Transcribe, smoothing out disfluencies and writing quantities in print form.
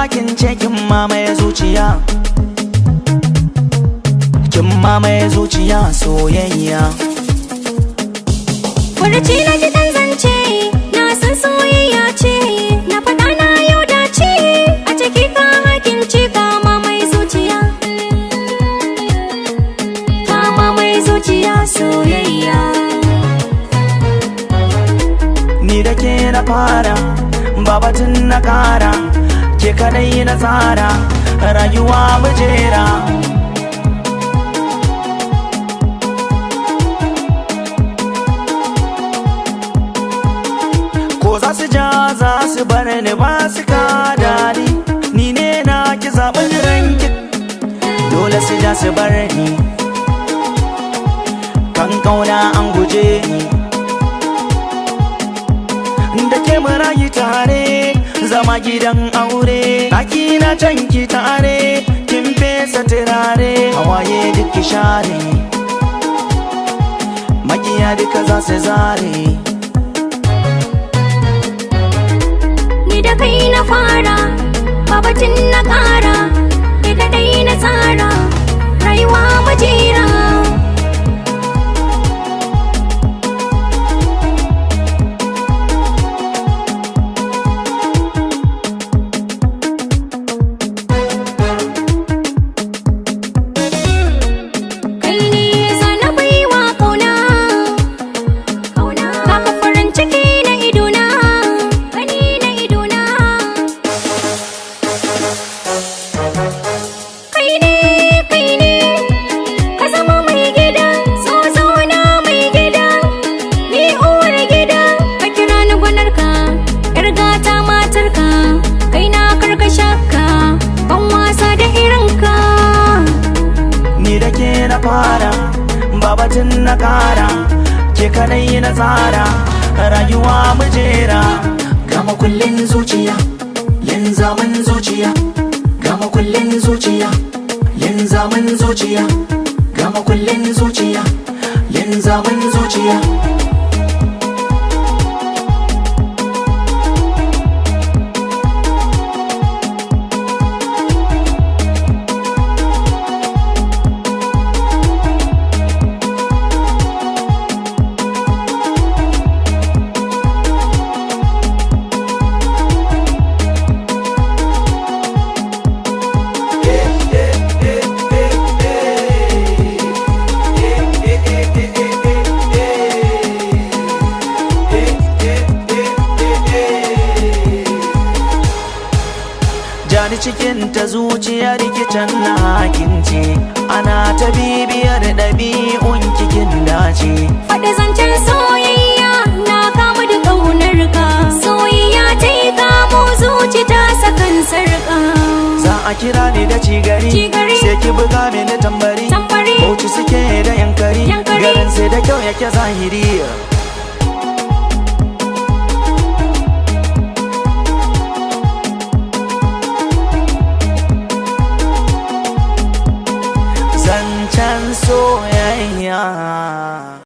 hakince, kin mamaye zuciya. Kin mamaye zuciya, soyayya. Furuci na ji ɗan zance, na san soyayya ce, na faɗa na yau dace, a ciki ka hakince, ka mamaye zuciya. Ka mamaye zuciya, soyayya. Ni da ke na fara, babatun na kara, ke kadai na tsara, rayuwa mujera. Ko za su ja za su bar ni, ba su kada ni, ni ne na ki zaɓin ranki, dole su ja su bar ni, kan kauna an guje ni. Da ke murayi tare, zama gidan aure, ɗaki na can ki tare, kin fesa turare, hawaye duk ki share, makiya duka za su zare. Ni da kai na fara, babatin na ƙara, ni kadai na tsara, rayuwa majera. Kai ne zana baiwa kauna, kaka farin ciki na idona, gani na idona. Kai ne, kai ne, ka zama mai gida, so zauna mai gida, ni uwar gida, ka kira ni gwanarka, yar gata matarka, kai na karkasha ka, ban wasa da irinka. Ni da ke na fara, babatun na kara, ke kadai na tsara, rayuwa mujera. Gama kullin zuciya, linzamin zuciya, gama kullin zuciya, linzamin zuciya, gama kullin zuciya, linzamin zuciya. Jani cikin ta zuciya, rikicin na hakince, ana ta bibiyar ɗabi'un kikin dace. Faɗi zancen soyayya, na kamu da ƙaunar ka. Soyayya ta yi kamo zuci ta sakan sarƙa. Za a kira ni da cigari, Cigari. Sai ki buga mini tambari. Tambari. Bauchi suke da yankari. Yankari. Garin sai da kyau yake zahiri.